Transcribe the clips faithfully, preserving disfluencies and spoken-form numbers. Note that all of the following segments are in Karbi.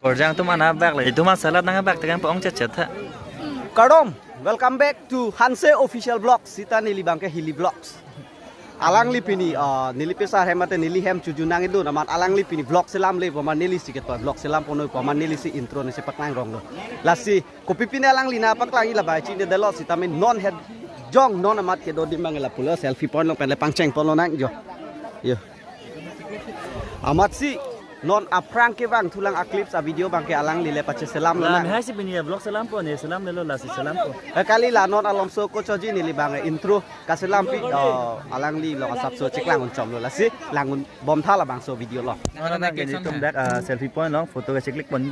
Korjang atum an abak le. Itum an salad nang abak tekan pa-ong chetchet tha. Kardom, welcome back to Hanse Official Vlogs. Sita neli abang ke Hilly Vlogs. Alangli pini, ah, neli pesar hem mate neli hem chojun nangdun amat alangli pini vlog selam le pu amat nelisi keto vlog selam ponoi pu amat nelisi intro nesi paklang rong lo. Lasi kopi pine alangli nangpaklang ila bai chinidetlo sitame non het jong non amat kedo adim abang la pulo selfie point along pen le pangcheng ponlo nang jo. Yo. Amatsi non aphrang kevang thulang a-clips a-video abang ke alangli le pacheselam lo nang. Lahai si pini ya vlog selam po ne selam le lo lasi selam po. Eh, kali la non alomso kochoji neli abang intro kaselam pi, oh, alangli lo asapso cheklang un chom lo lasi lang un bom tha labangso video lo. Nang nang ke nelitum dak, ah, selfie point along photo kacheklik pon.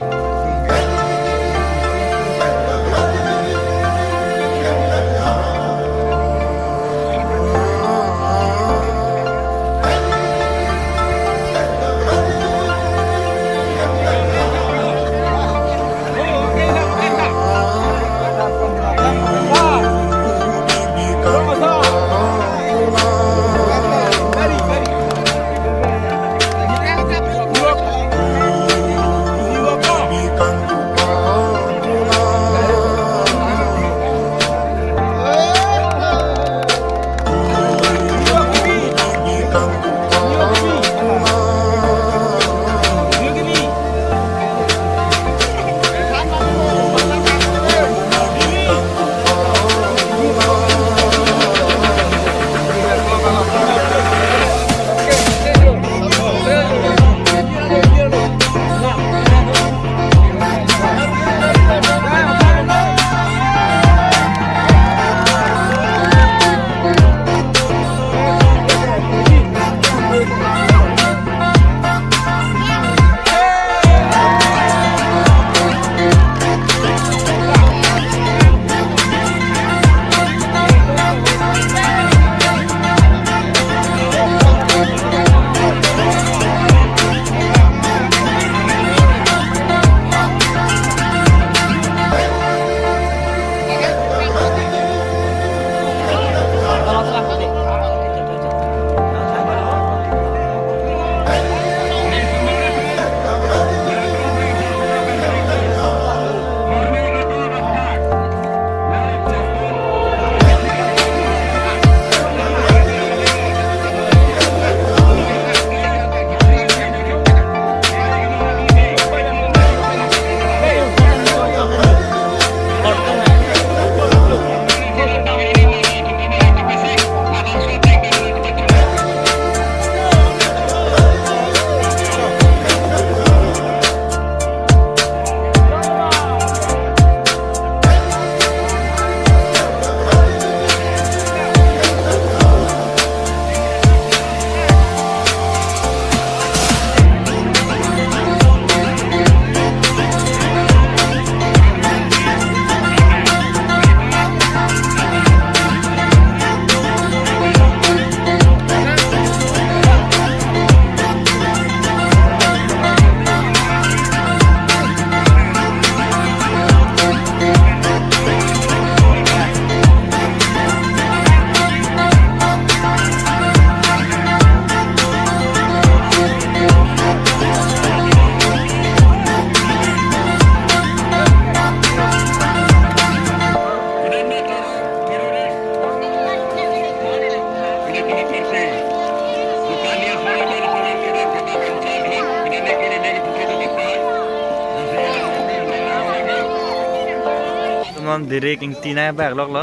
Tumam direct ingti nai bak lok lo.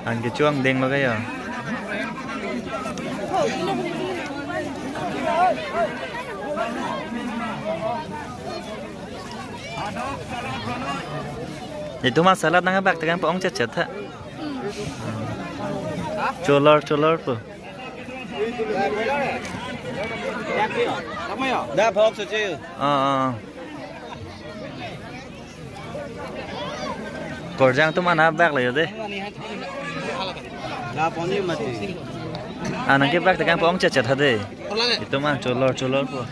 An kechuang deng lo kayo. Itum an salad nang abak tekan pa-ong chetchet tha. Cholor cholor po. Da phok soche. Ah, ah. Korjang atum an abak le yo de. Da poni mati. Anang ke bak tekan pa-ong chetchet tha de. Itum an cholor cholor po.